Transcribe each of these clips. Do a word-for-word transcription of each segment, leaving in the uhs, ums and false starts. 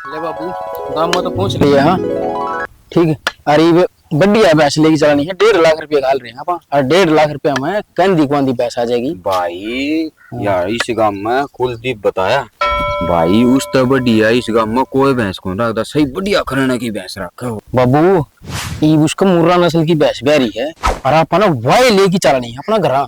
ले बाबू, गांव में तो पहुंच लिए, हाँ। ठीक है। अरे, ये बढ़िया भैंस लेके चलानी है, डेढ़ लाख रुपया घाल रहे हैं अपन, और डेढ़ लाख रुपया में कहंदी कुआंदी भैंस आ जाएगी। भाई, हाँ। यार, इस गांव में कुलदीप बताया, भाई, उस तो बढ़िया इस गांव में कोई भैंस कौन रखता, सही बढ़िया घराना की भैंस रखे हो। बाबू, ये उसका मुर्रा नस्ल की भैंस ब्यारी है, और अपन वाई लेके चलानी है अपना घरा।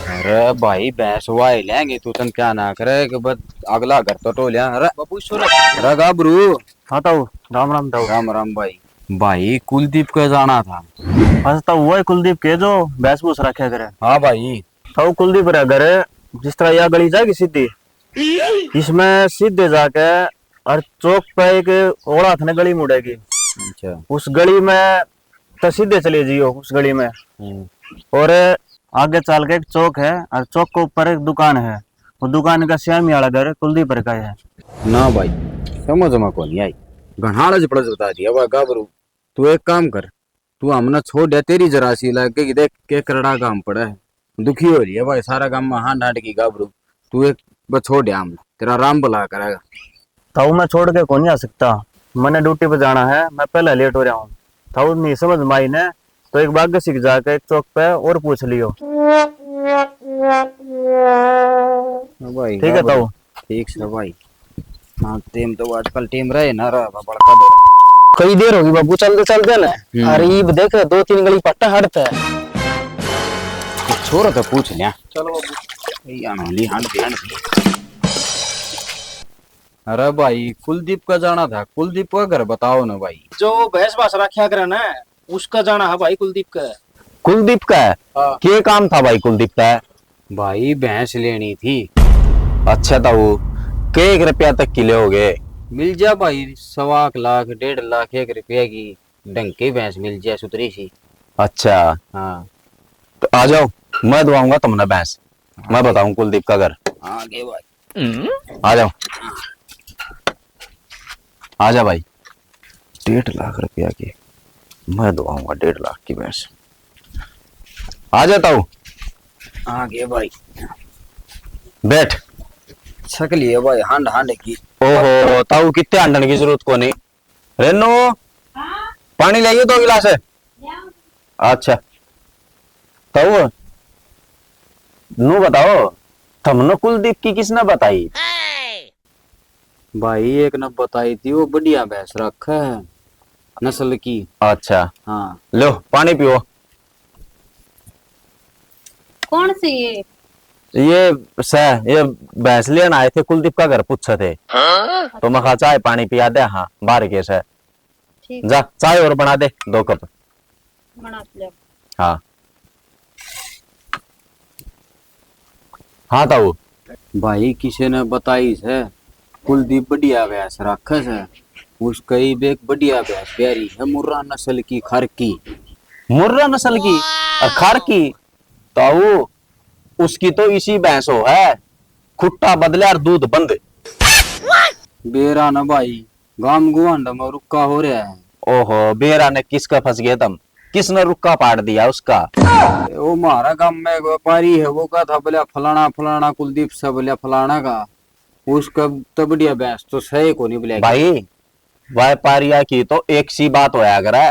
अरे भाई, भैंस वाई लेंगे, तू तन क्या ना करे कि बस अगला घर तो टो लिया। अरे बाबू, सो अरे गाबरू। हाँ ताऊ, राम राम ताऊ। राम राम भाई। भाई, कुलदीप के जाना था। अच्छा ताऊ, वही कुलदीप के जो भैंस भूस रखा करे? हाँ भाई। ताऊ, कुलदीप रे घर जिस तरह यह गली जाएगी सीधी, इसमें सीधे जाके और चौक पे एक ओला हाथ ने गली मुड़ेगी। अच्छा। उस गली में तो सीधे चले जियो उस गली में। हम्म। और आगे चल के एक चौक है और चौक के ऊपर एक दुकान है। वो दुकान का श्यामी वाला घर कुलदीप का है। ना भाई, समझ में कोनी आई। घणाला ज पड़ज बता दिया भाई गाबरू। तू एक काम कर, तू हमने छोड़ दे, तेरी जरा सी लग गई, देख के करड़ा काम पड़ा है। दुखी हो रही है भाई, सारा काम में हांड हांड की गाबरू। तू एक बस छोड़ दे हमने, तेरा राम भला करेगा। ताऊ, मैं छोड़ के कोनी आ सकता, मैंने ड्यूटी पे जाना है, मैं पहले लेट हो रहा हूँ। ताऊ, नहीं समझ में आई ने तो एक बाग सीख जाके एक चौक पे और पूछ लियो। हाँ भाई, ठीक है ताऊ। ठीक से भाई। हाँ, टेम तो आजकल टेम रहे ना रहा, बड़का दे। कई देर होगी बाबू, चलते चलते ना। हम्म। अरे, ईब देख, दो तीन गली पट्टा हटता है। तो छोरा तो पूछ लिया। चलो बाबू। ये आनंदी हांड ध्यान। अरे भाई, कुलदीप का जाना था, कुलदीप का घर बताओ ना भाई। जो भैंस भास रखा करे ना, उसका जाना है भाई कुलदीप का। कुलदीप का? हाँ। के काम था भाई कुलदीप का? भाई, भैंस लेनी थी। अच्छा ताऊ, के एक रुपया तक की लेओगे? मिल जा भाई, सवा लाख, डेढ़ लाख, एक रुपया की ढंग की भैंस मिल जाए, सुथरी सी। अच्छा। हाँ। तो आ जाओ, मैं दवाऊंगा तुमने भैंस। मैं बताऊं कुलदीप का घर। हाँ, आगे भाई। आ जाओ, आ जा भाई। डेढ़ लाख रुपया की मैं दवाऊंगा, डेढ़ लाख की भैंस। आ जा ताऊ। आगे भाई। बैठ। छक लिए भाई, हांड हांड की। ओहो, ताऊ, कितने हांडन की जरूरत को नहीं। रेनू, हाँ? पानी लाइए दो गिलास। ले आओ। अच्छा। ताऊ, नू बताओ, तुमने कुलदीप की किसने बताई? भाई, एक ने बताई थी, वो बढ़िया भैंस रखे है, नस्ल की। अच्छा। हाँ। लो, पानी पियो। कौन सी ये? ये सै, ये भैंस लेना आए थे, कुलदीप का घर पूछे थे। हाँ? तो मैं कहा, चाय पानी पिया दे। हाँ, बाहर के सै। ठीक। जा, चाय और बना दे, दो कप। बना ले। हाँ। हाँ ताऊ। भाई, किसी ने बताई से, कुलदीप बढ़िया भैंस राखे से, उसका ही एक बढ़िया भैंस ब्यारी है, मुर्रा नस्ल की, खारकी। मुर्रा नस्ल की? और खारकी? ताऊ, उसकी तो इसी भैंस हो है, खुट्टा बदले और दूध बंद। बेरा ना भाई, गाम गुआंढ में रुक्का हो रहा है। ओहो, बेरा ने किसका फंस गए तुम? किसने रुक्का पाड़ दिया उसका? वो म्हारा गाम में एक व्यापारी है, वो कहा था, बोला, फलाना फलाना कुलदीप से, बोला, फलाना का, उसका तो बढ़िया भैंस तो सही को नहीं, बोला। भाई, व्यापारिया की तो एक सी बात होया करे।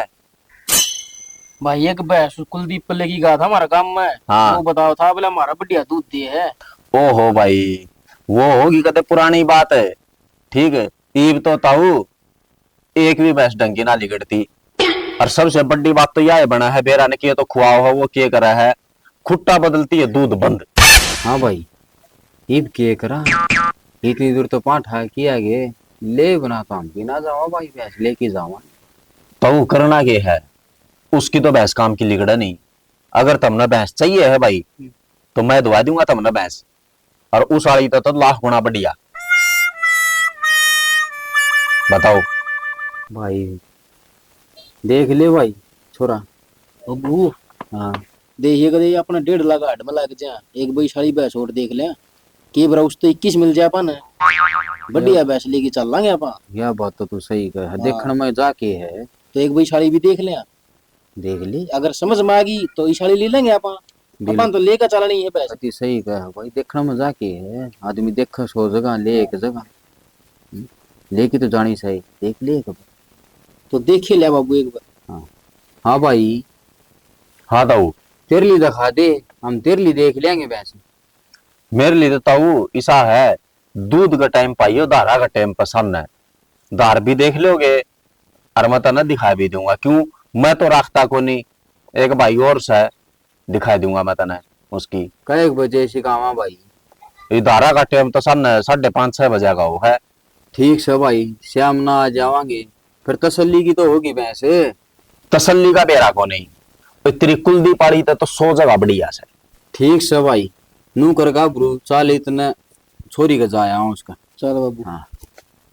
भाई, एक भैंस कुलदीप पे लेके गया था हमारा गाम में। हाँ। वो बताओ था, बोला, हमारा बढ़िया दूध दे है। ओहो भाई, वो होगी कदे पुरानी बात है। ठीक है, ईब तो ताऊ एक भी भैंस ढंग की ना लिकड़ती। और सबसे बड़ी बात तो यह बना है, बेरा ने के तो खुआओ है, वो के करा है, खुट्टा बदलती है, दूध बंद। हाँ भाई, ईब के करा, इतनी दूर तो पाठा किया गए, ले बना तो हम भी ना जावा भाई, भैंस लेके जावा। ताऊ करना के है, उसकी तो भैंस काम की लिकड़ा नहीं। अगर तमने भैंस चाहिए है भाई, तो मैं दवा दूंगा तमने भैंस। और उस वाली तो, तो लाख गुना बढ़िया। बताओ। भाई, देख ले भाई, छोरा। बब्बू। हाँ। देखिए, कदे ये अपना डेढ़ लाख हाथ में लग जा, एक बई साली भैंस और देख ले, के बरा उस तो इक्कीस मिल जाए अपन, बढ़िया भैंस लेके चल लांगे अपन। या बात तो तू सही कहे, हाँ। देखण में जाके है। तो एक बई साली भी देख ले। देख ली। अगर समझ में आ गई तो इस वाली ले लेंगे अपन। बिल्कुल। अपन तो लेकर चलनी है भैंस। अति सही कहा भाई, देखना में जाके है, आदमी देखे सौ जगह, ले एक जगह। हम्म। लेके तो जानी सही, देख ले एक बार। तो देख ही ले बाबू एक बार। हाँ। हाँ भाई। हाँ ताऊ। तेरे लिए दिखा दे, हम तेरे लिए देख लेंगे भैंस। मेरे लिए तो ताऊ इसा है, दूध का टाइम पाइयो, धारा का टाइम पसंद है। धार भी देख लोगे और मैं तन्ने दिखा भी दूंगा। क्यों, मैं तो रखता कोनी, एक भाई और से दिखा दूंगा मैं तन्ने उसकी। कै बजे सिखावा भाई? ये धारा का टाइम तो सन साढ़े पाँच, छह बजे का हो है। ठीक से भाई, शाम ना आ जावांगे, फिर तसल्ली की तो होगी भैंस। तसल्ली का बेरा को नहीं, तेरी कुलदीप वाली तो, तो सौ जगह बढ़िया से। ठीक से भाई, नू कर गाबरू, चाल इतने छोरी का जाया हूँ उसका। चल बाबू। हाँ,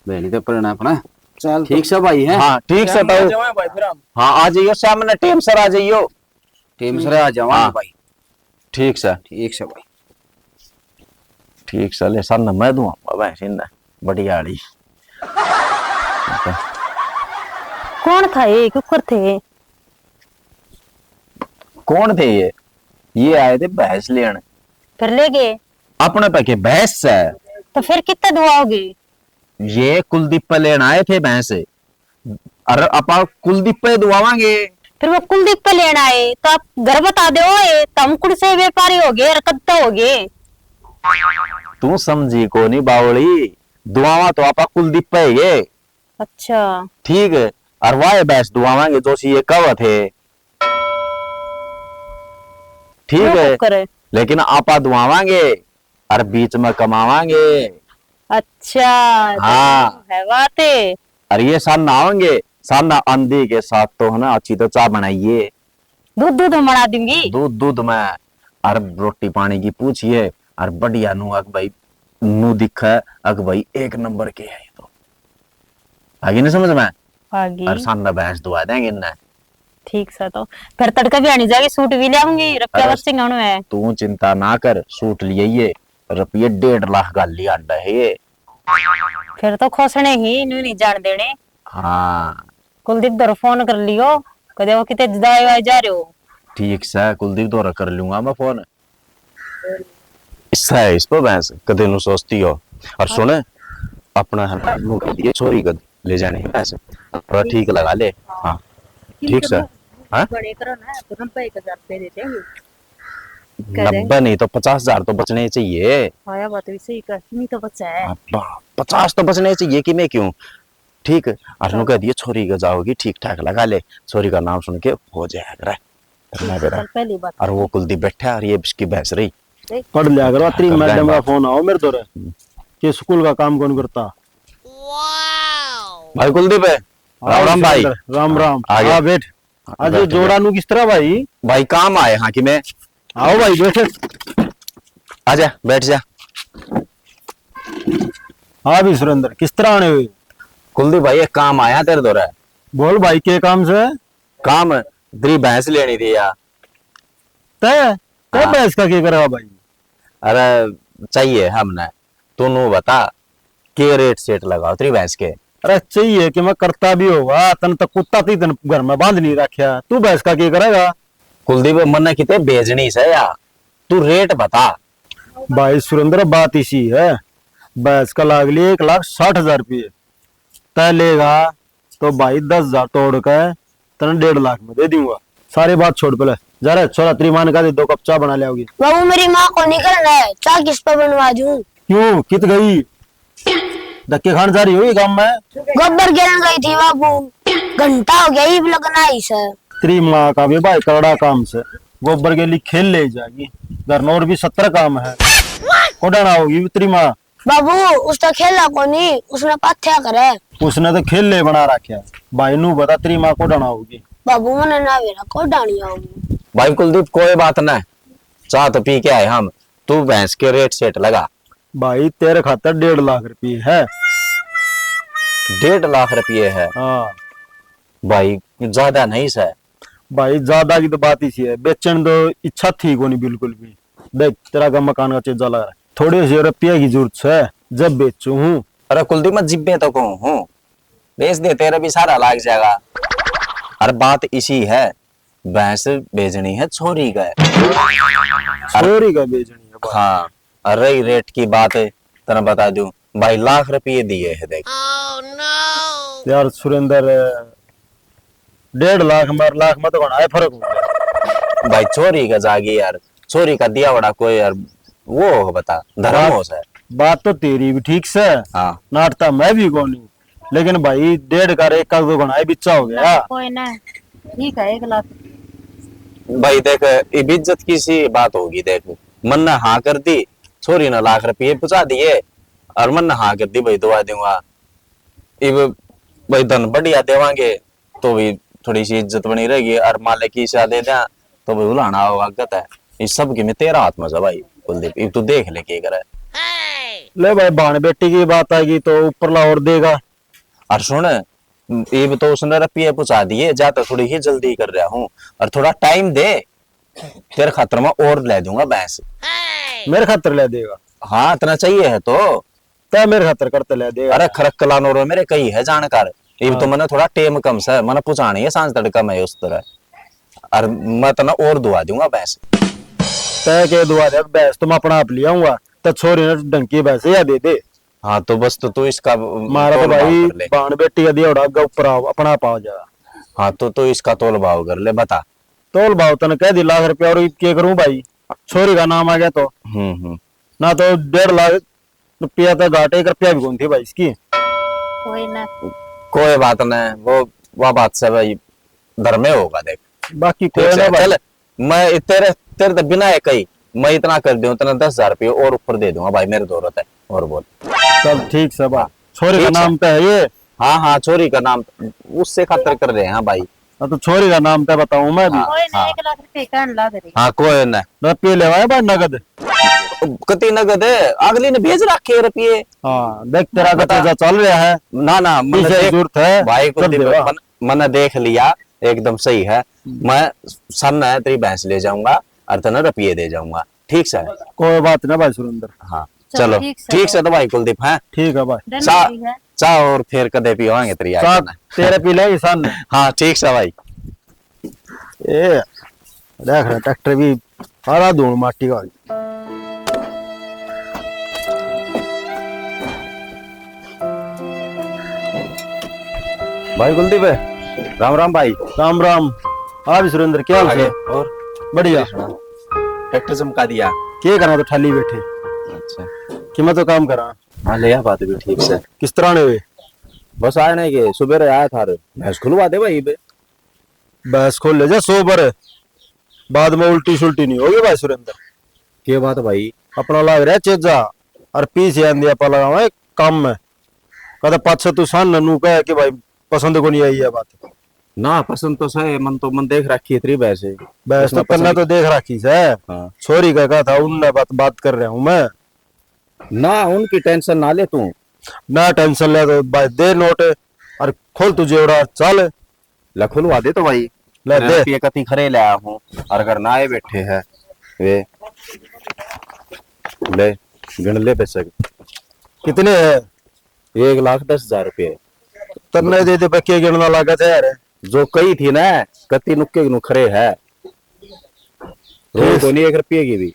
बहनी तो पढ़ना अपना। चल ठीक से भाई है। हाँ, ठीक से भाई। हाँ, आ जाइयो शाम ने टाइम सर आ जाइयो। टाइम सर आ जावा हाँ। भाई। ठीक से। ठीक से भाई। ठीक से, ले सन मैं दूँ अब इन्हें बढ़िया वाली। कौन था ये, क्यों कर थे? कौन थे ये? ये आए थे भैंस लेने। फिर ले गए? अपने पे के भैंस है। तो फिर कितना दुआओगे? ये कुलदीप पे लेने आए थे भैंस, और आपा कुलदीप पे दुआवांगे। फिर वो कुलदीप पे लेने आए तो आप घर बता दो, ये तो हम कुण से व्यापारी हो गए और कद तो हो गए? तू समझी को नहीं बावली, दुआवा तो आपा कुलदीप पे गए। अच्छा। ठीक है, और वाह भैंस दुआवांगे जो सी ये कव थे। ठीक है, लेकिन आपा दुआवांगे और बीच में कमावांगे। अच्छा, हाँ। है बात है। और ये सामने आवेंगे, सामने आंधी के साथ तो है ना, अच्छी तो चाय बनाइए। दूध, दूध में बना दूंगी। दूध, दूध में। और रोटी पानी की पूछिए, और बढ़िया नू अक भाई, नू दिखे अक भाई एक नंबर के है ये तो। आगे नहीं समझ में? आगे। और सामने भैंस दुआ देंगे इन्हें। ठीक सा तो। फिर तड़का भी आनी जाएगी, सूट भी ले आऊंगी, रुपया अरे, बस सिंगाणो है। तू चिंता ना कर, सूट लिए ये, रुपये डेढ़ लाख गाल लिया आंडा है ये। फिर तो खोसने ही, न्यू नहीं जान देने। हाँ। कुलदीप धर फोन कर लियो, कदे वो किते जाए आए जा रहे हो। ठीक से, कुलदीप धर कर लूंगा मैं फोन। इससे है इस पर भैंस, कदे नु सोचती हो। और सुने, अपना है ना, नु कह दिए, छोरी को ले जाने है भैंस, थोड़ा ठीक लगा ले। हाँ, ठीक से। हाँ? बड़े करो ना, तो नब्बे एक हजार रुपये दे देंगे। नब्बे नहीं तो पचास हजार तो बचने चाहिए। हाँ, यह बात भी सही कर, नहीं तो बचा है। हाँ, प-, पचास तो बचने चाहिए कि मैं क्यों? ठीक, और नु कह दिए, छोरी का जाओगी, ठीक ठाक लगा ले, छोरी का नाम सुन के हो जाया करे। करना बेरा। चल, पहली बात। और वो कुलदीप बैठा और ये इसकी भैंस रही। पढ़ लिया करो, तेरी मैडम का फोन आओ मेरे धोरे, हम्म। कि स्कूल का काम कौन करता। भाई कुलदीप है। हाँ, राम राम भाई। राम राम। आ गया। हाँ, बैठ। हाँ, आज बैठ, जोड़ा बैठ। नु किस तरह भाई? भाई काम आए हाँ कि मैं। आओ भाई, बैठ। आजा, बैठ जा। हाँ भी सुरेंद्र, किस तरह आने हुए? कुलदीप भाई, एक काम आया तेरे धोरे। बोल भाई, के काम से? काम, तेरी भैंस लेनी थी यार। तै, तै हाँ। भैंस का के करेगा भाई? अरे, चाहिए हमने। तू नू बता, के रेट सेट लगाओ तेरी भैंस के? अरे, चाहिए कि मैं करता भी होगा, तन तो कुत्ता ती तन घर में बांध नहीं रखा, तू भैंस का के करेगा? कुलदीप, मन्ने किते भेजनी से या, तू रेट बता। भाई सुरेंद्र, बात इसी है, भैंस का लाग लिए एक लाख साठ हजार रुपये, तै लेगा तो भाई दस हजार तोड़ के तने डेढ़ लाख में दे दूंगा। सारी बात छोड़ पहले, जा रे छोरा, तेरी माँ ने कहा दे दो कप चाय बना ले आओगी। बाबू, मेरी माँ को नहीं करना है, चाय किस पे बनवा दूं? क्यों, कित गई? धक्के खान जा रही हो ये गांव में? गोबर गिरन गई थी बाबू, घंटा हो गया, ईब लगना ही सर। तेरी माँ का भी भाई करड़ा काम से, गोबर के लिए खेल ले जाएगी, घर में और भी सत्तर काम है। कोडाना होगी तेरी माँ। बाबू, उसका खेला कोनी, उसने पाथ्या करे। उसने तो खेले बना रखे। भाई नू बता, तेरी माँ कोडाना होगी। बाबू, मने ना बेरा कोडानी होगी। भाई कुलदीप, कोई बात ना, चाह तो पी के आए हम, तू भैंस के रेट सेट लगा। भाई, तेरे खातर डेढ़ लाख रुपये है। डेढ़ लाख रुपये है? हाँ। भाई, ज्यादा नहीं सर। भाई, ज्यादा की तो बात इसी है, बेचन तो इच्छा थी कोनी बिल्कुल भी। देख, तेरा का मकान का चेजा लग रहा है, थोड़े से रुपया की जरूरत है, जब बेचू हूँ। अरे कुलदीप, मैं जिब्बे तो कहूँ हूँ, बेच दे, तेरा भी सारा लाग जाएगा। अरे बात इसी है, भैंस बेचनी है छोरी का। छोरी का बेचनी है भाई। हाँ, और रही रेट की बात, तेरा बता दूं भाई, लाख रुपये दिए है देख। यार सुरेंद्र, डेढ़ लाख में और लाख में तो घणा ही फर्क हो गया। भाई, छोरी का जागी यार, छोरी का दिया बड़ा कोई यार, वो हो बता, धर्म बात, हो सै। बात तो तेरी भी ठीक सै, हाँ। नाटता मैं भी कोनी, लेकिन भाई, डेढ़ का एक का तो घणा ही बिच्चा हो गया। ना, कोई ना, ठीक है, एक लाख। भाई देख, इब इज्जत की सी बात होगी। देख, मन ने हाँ कर दी, छोरी ने लाख रुपये पहुंचा दिए और मन ने हाँ कर दी, भाई, दुआ दूंगा। इब भाई, धन बढ़िया देवांगे तो भी थोड़ी सी इज्जत बनी रहेगी, और मालिक की सा दे दिया तो भाई, उलाना होगा आगे तै। इस सब की मैं तेरा हाथ में से भाई कुलदीप, इब तू देख ले के करे। ले भाई, भाण बेटी की बात आएगी तो ऊपरला और देगा। और सुन, इब तो उसने रुपये पहुंचा दिए, जा तो थोड़ी ही जल्दी कर रहा हूँ, और थोड़ा टाइम दे, तेरे खातर मैं और ले दूंगा भैंस। मेरे खातर ले देगा? हाँ, इतना चाहिए है तो। तै मेरे खातर करते ले देगा? अरे, खरक लानो रो मेरे कई है जानकार, इब तो हाँ। मैंने थोड़ा टेम कम से, मैंने पहुंचानी है सांझ तड़का में उस तरह, और मैं तने और दुआ दूंगा भैंस। तै के दुआ दे भैंस, तो मैं अपना आप ले आऊंगा, तो छोरी ने ढंग की भैंस या दे दे। हाँ, तो बस, तो तू इसका मारा तो तोल भाव भाई कर ले। बाण बेटी का दिया उड़ा आगे ऊपर आओ, अपना आप आ जाएगा। हाँ, तो तू इसका तोल भाव कर ले, बता। तोल भाव तने कह दी लाख रुपया, और के करूं भाई, छोरी का नाम आ गया तो। हम्म, हम्म। ना तो डेढ़ लाख रुपया तो घाटे, एक रुपया भी कौन थी भाई इसकी। कोई ना। कोई बात नहीं, वो, वो बात से भाई, धर्मे होगा, देख। बाकी ठीक कोई से, ना भाई। चल, मैं तेरे, तेरे तो बिना है कही, मैं इतना कर दूं, तने दस हजार रुपये और ऊपर दे दूंगा भाई, मेरे जरूरत है। और बोल। चल, ठीक से भाई। हाँ। छोरी का ठीक से। नाम तो है ये। हाँ, हाँ, छोरी का नाम, उससे खातर कर रहे हैं भाई। हाँ, तो छोरी का नाम तो बताऊं मैं भी। हाँ, कोई ना, हाँ। एक लाख रुपये कहन लाग रही। हाँ, कोई ना। रुपये लेवाए भाई नगद। कति नगद है, अगली ने भेज रखे हैं रुपये। हाँ, देख तेरा बता। गतजा चल रहा है। ना, ना, मैंने पीछे देख, जरूरत है, भाई को कर दिल देवा। मन, मैंने देख लिया, एकदम सही है। हम्म। मैं सामने तेरी भैंस ले जाऊंगा और तने रुपये दे जाऊंगा, ठीक से? कोई बात ना भाई सुरेंद्र। हाँ, चलो, चलो, ठीक से ठीक से तो। तो भाई कुलदीप, हैं? ठीक है भाई। डन चा-, हो गई है। चाह और फिर कदे पीवांगे तेरी याद चाह ना। तेरे पी लेंगे सामने। हाँ, ठीक से भाई। ए, देख रहा ट्रैक्टर भी सारा धूल माटी का हो गया। भाई कुलदीप, राम राम भाई। राम राम। आ भी सुरेंद्र, क्या हाल आगे है? और बढ़िया। सुना। ट्रैक्टर चमका दिया। के करा तो ठाली बैठे। अच्छा। कि मैं तो काम करा। हाँ, ले आ बात भी ठीक से। किस तरह ने हुए? बस आए नहीं के, सुबह रे आया था रे। भैंस खुलवा दे भाई बे। भैंस खोल ले जा सौ बार, बाद में उल्टी सुल्टी नहीं होगी भाई सुरेंद्र। के बात भाई? अपना लाग रहा चेजा, और पीछे आंधी आपा लगावे काम में। कहता पाछे तू सान नू कहे कि भाई पसंद को नहीं आई है बात। ना, पसंद तो सही, मन तो मन देख रखी है तेरी भैंस। भैंस तो तन्ने तो देख रखी से। हाँ। छोरी का कहा था, उनने बात, बात कर रहा हूँ मैं। ना, उनकी टेंशन ना ले तू। ना टेंशन ले तो भाई दे नोट और खोल तू जेवड़ा, चल। ले खुलवा दे तो भाई। ले दे। रुपये कति खरे ले आया हूँ, और घर ना आए बैठे हैं वे। ले, गिण ले पैसे। कितने है? एक लाख दस हजार रुपये। तन्ने दे दे, बक्के गिणना लागत है यार। जो कही थी ना, कति नुक्के नु खरे है। रोई ठीक। कोनी एक रुपये की भी।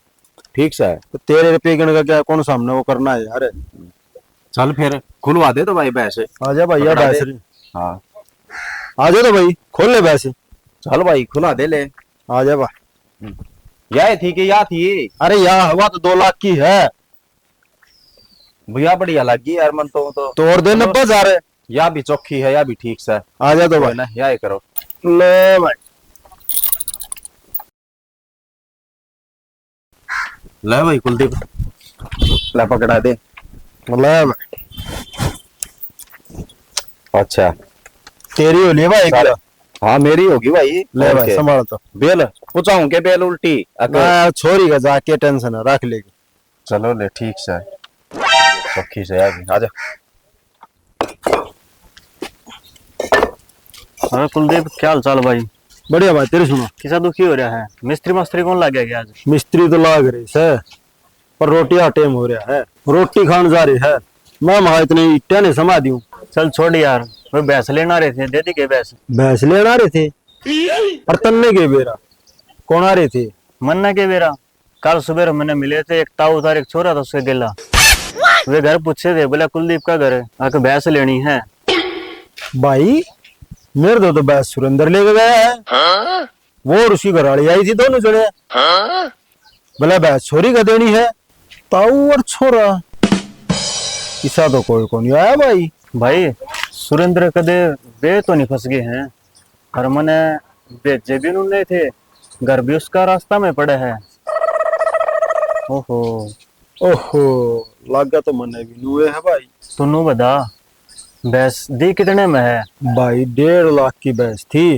ठीक से। तो तेरे रुपये गिण का क्या, कौन सामने वो करना है यार? चल फिर, खुलवा दे तो भाई भैंस। आजा भाई, पकड़ा भैंस दे। रे। हाँ। आजा तो भाई, खोल ले भैंस। चल भाई, खुला दे ले। आजा भाई। हम्म। या थी कि या थी? अरे या हवा तो दो लाख की है। भैया बढ़िया लगी यार, मन तो, तो तोड़ दे चलो। नब्बे हजार। या भी चोखी है, या भी ठीक से। आजा तो कोई भाई। ना, या ही करो। ले भाई। ले भाई कुलदीप, ले पकड़ा दे। ले भाई। अच्छा। तेरी हो ली भाई, सारे। हाँ, मेरी होगी भाई। ले और भाई, के? संभाल तो। बेल, पहुंचाऊं के बेल उल्टी? अक- मैं छोरी का जाके टेंशन है, रख लेगी। चलो ले, ठीक से। पक्की से आ गई, आजा। अरे कुलदीप, क्या हाल चाल भाई? बढ़िया भाई, तेरे सुना। किसा दुखी हो रहा है? मिस्त्री मस्त्री कौन लाग गया आज? मिस्त्री तो लाग रहे से, पर रोटी का टाइम हो रहा है, रोटी खान जा रहे है। मैं महा इतने इट्टिया ने समा दूं। चल छोड़ यार, वो भैंस लेना रहे थे, दे दी के भैंस? भैंस लेना रहे थे? और तन्ने के बेरा? कौन आ रहे थे? मन्ना के बेरा? कल सुबह मैंने मिले थे, एक ताऊ था, एक छोरा था, उसके गेला। वे घर पूछे थे, बोला कुलदीप का घर, आके भैंस लेनी है। भाई, मेरे तो, तो भैंस सुरेंद्र लेके गया है। वो और उसकी घरवाली आई थी, दोनों जने। बोला भैंस छोरी का देनी है। ताऊ और छोरा, इसा तो कोई को नहीं आया भाई। भाई, सुरेंद्र कदे वे तो नहीं फंस गए हैं, और मने भेजे भी उन्होंने थे, घर भी उसका रास्ता में पड़ा है। ओहो। ओहो, लागा तो मने भी नुए है भाई। तू नू बता, भैंस दी कितने में है? भाई, डेढ़ लाख की भैंस थी,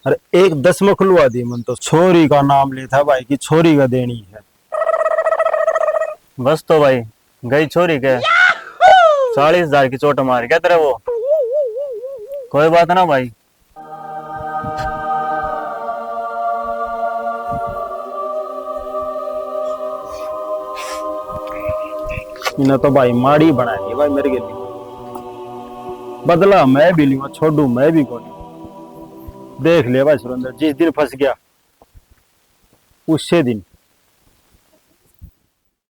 अरे एक दस में खुलवा दी मन तो। छोरी का नाम लेता भाई कि छोरी का देनी है। बस तो भाई, गई छोरी के। चालीस हजार की चोट मार गया तेरे वो। कोई बात ना भाई। इन्हें तो भाई माड़ी बना ली भाई मेरे के लिए। बदला मैं भी लूंगा, छोड़ू मैं भी कोनी। देख ले भाई सुरेंद्र, जिस दिन फंस गया उसे दिन।